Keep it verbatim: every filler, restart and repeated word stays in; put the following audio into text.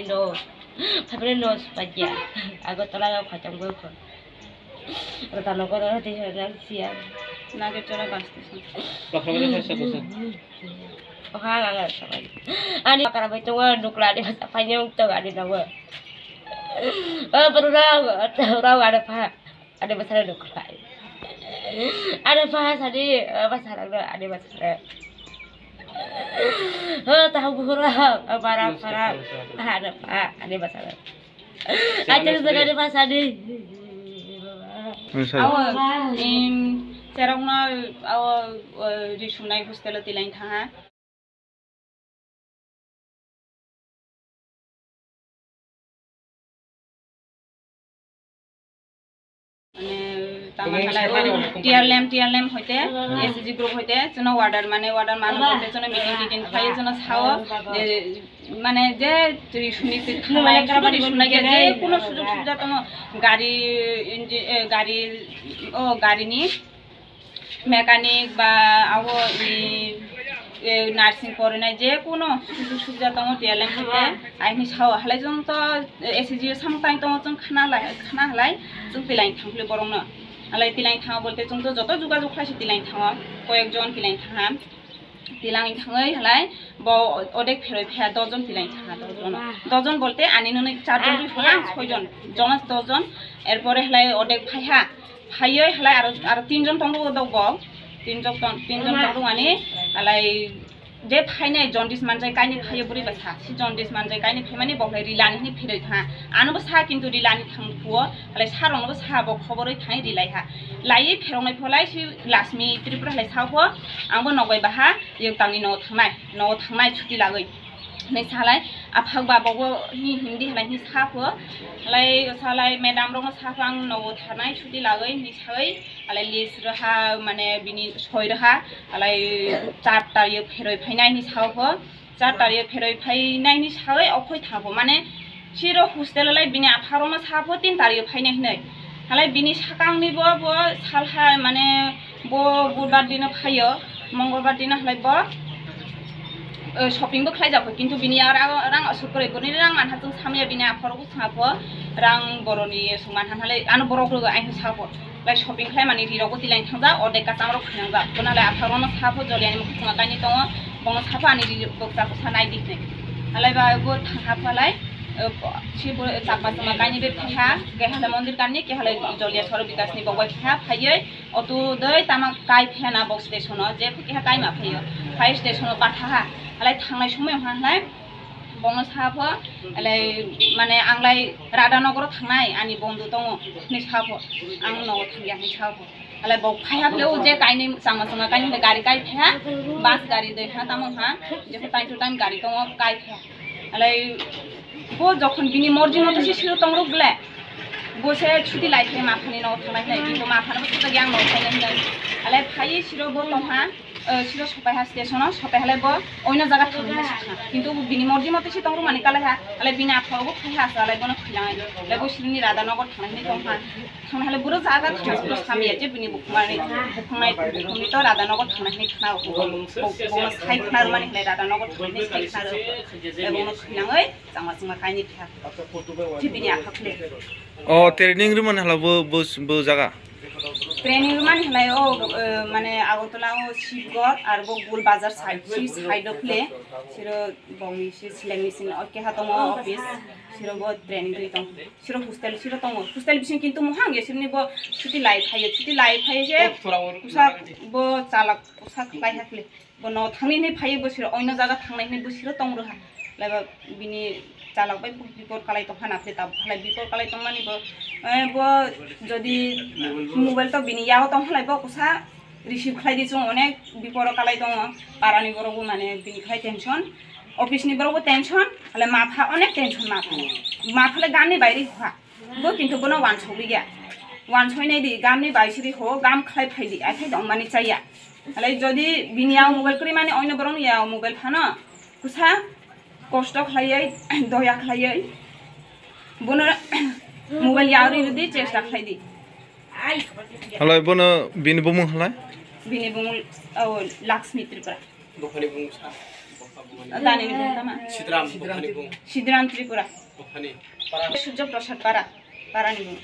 No, phaibri no spajya. Agartala o khatam goi kho. Rata no kono rati hana siya. Nage chora basti. Oha ga ga sabai. Ani pakara bai tongo nukla ani basa panyong to ani nawo. O bro rao, rao ada pa. Ade basara do khlai. Ade bahasa di, eh, bahasa do, ade basara. Ho, tahu bura, eh, bara, bara. Ade pa, ade basara. Aja jaga ade bahasa di. Awo, im, serong na, awo, eh, risunai hostel o tilain thaha. Mane, tama khalai, o, T R L M, T R L M hoite, S G group hoite, chwngno order, mane, order mano bolte chwngno meeting titing khlai, chwngno sao, je, mane, je, risuni twi khalai, chwngno risuna khe, je kuno sujog subida tongo, gari, inji-, eh, gari, o, garini, mechanic ba abo ni, eh, nursing porinai je kuno sujog subida tongo T R L M hoite, aini sao halai jong to, eh, S G samung tang tongo chwng khna lai, khna halai chwng tilain thangphli borokno. Halai tilain thango bolte chwng to joto jogajog khlai se tilain thango, koyek jon tilain thango. Tilang thangwi halai bo odek pheroi phaiya dojon tilang thanga dojon. Dojon bolte ani nwnwi charjon twi phaiya, soijon, joma dojon. Erpore halai odek phaiha, phaiwi halai aro, aro tinjon tongro dok bo. Tinjon tong, tinjon tongro ani halai je phainai jaundice manjai kaini phaiyo bwrwi bai sa. Si jaundice manjai kaini phaimani bo halai rilani hini pheroi tha. Ano bo sa kintu rilani thang phuo halai sarong bo sa bo khoboroi thai rilai ha. Laiwi pheroknai pholai si Lasmi Tripura halai sao pho ang bo nokbai baha. Yok tangni nogo thangnai, nogo thangnai chuti lagwi. Hinwi salai, aphak ba bobo hi hindi halai hinwi sapho. Halai salai madam rokno sapho ang nogo thangnai chuti lagwi hinwi sawi. Halai list roha mane bini soi roha. Halai char tarik pheroi phainai hinwi sao pho. Char tarik pheroi phainai hinwi sawi okhoi thapho. Mane siro hostel lai bini apha rokno sapho tin tarik phainai hinwi. Halai bini sakangni bo, bo salha mane bo budbar dino phaio, mongolbar dino halai bo, eh, shopping bo khlai jakho, kintu bini ya rang, rang asuk kwrwi, bini rang manha chwng samya, bini apharo bo thangpho, rang boroni sung manha halai ano borok rwgo aino sapho, lai shopping khlai mani ri rogo tilain thangjak, ordek kacham rok phinangjak, bono halai apharo no sapho, joliani mukhunga kainwi tongo, bono sapho ani ri bwkcha bwsa nai di hinwi. Halai ba bo thangha phalai, eh, si bo chakma chwngma kainwi bethaiha, keha halai mondir kanni, keha halai jolia soro bikasni bokbai phaiha, phaiwi, Auto doi tama kai phena bo station o, je phai keha kai ma phaio. Phai station o patha ha. Halai thangnai somoi ha halai bongno sa pho, halai mane ang lai Radhanagar o thangnai ani bondhu tongo hinwi sa pho. Ang nogo thangya hinwi sa pho. Halai bo phai ha phle o je kainwi chama chama kainwi gari kai phaiha, bus gari doi ha tamo ha, je pho time to time gari tongo kai phaiha. Halai bo jokhon bini morji moto se siro tong rok ble. Bo se chuti lai khe ma phani no thanglai nai, kintu ma phano bo chuta yang no thanglai nai. Halai phai siro bo tong ha, eh, siro sopai ha station o, sopai halai bo oino jaga thanglai nai sakha. Kintu bini morji moto se tong rok mani kalai ha, halai bini apharo bo phai ha sa, halai bono khilang. Halai bo sirini Radhanagar thanglai nai tong ha. Thangna halai buro jaga thangna buro samya je bini bukhumani, bukhumnai, bukhumni to Radhanagar thangna hinwi khna, bo, bo, bo sai khna rwmani hinwi Radhanagar thangna hinwi sai khna rw-, eh, bono thwinangwi changma changma kainwi thang. Je bini aphakle. O training rwmani hala bo, bo, bo jaga? Training rwmani halai o, eh, mane Agartala o Shibgor ar bo Gul Bazar side, si side o khle, siro bongni si seleng ni sini o keha tongo office, siro bo training rwi tong. Siro hostel siro tongo. Hostel bising kintu mohang ya sirni bo chuti lai phaio. Chuti lai phaio je kusa bo chalak kusa khlai hakle. Bo no thangni hinwi phaio bo siro oino jaga thangnai hinwi bo siro tong rwha. Laiba bini chalak bai bipor kalai tong hana phle tab halai bipor kalai tongmani bo, eh, bo jodi mobile to bini yago tong halai bo kusa receive khlai di chwng onek biporo kalai tongo. Parani borok bo mane bini khai tension. Office ni borok bo tension. Halai mapha onek tension mapha. Mapha le gam ni bairi kha. Bo kintu bono wansogwi ya. Wansoi nai di, gam ni bai siri ho, gam khlai phai di, ai phai dong mani chaya. Halai jodi bini yago mobile kwrwi mani oino borok ni yago mobile phano. Kusa kosto khlaiwi, doya khlaiwi. Bono mobile yago ri di chesta khlai di. Halai bono bini bumung halai? Bini bumung, oh, Lakshmi Tripura. Dophani bumung sa. Dani ni bung tama? Sidram, Sidram Tripura. Surjo Prasad Para, Para ni bung.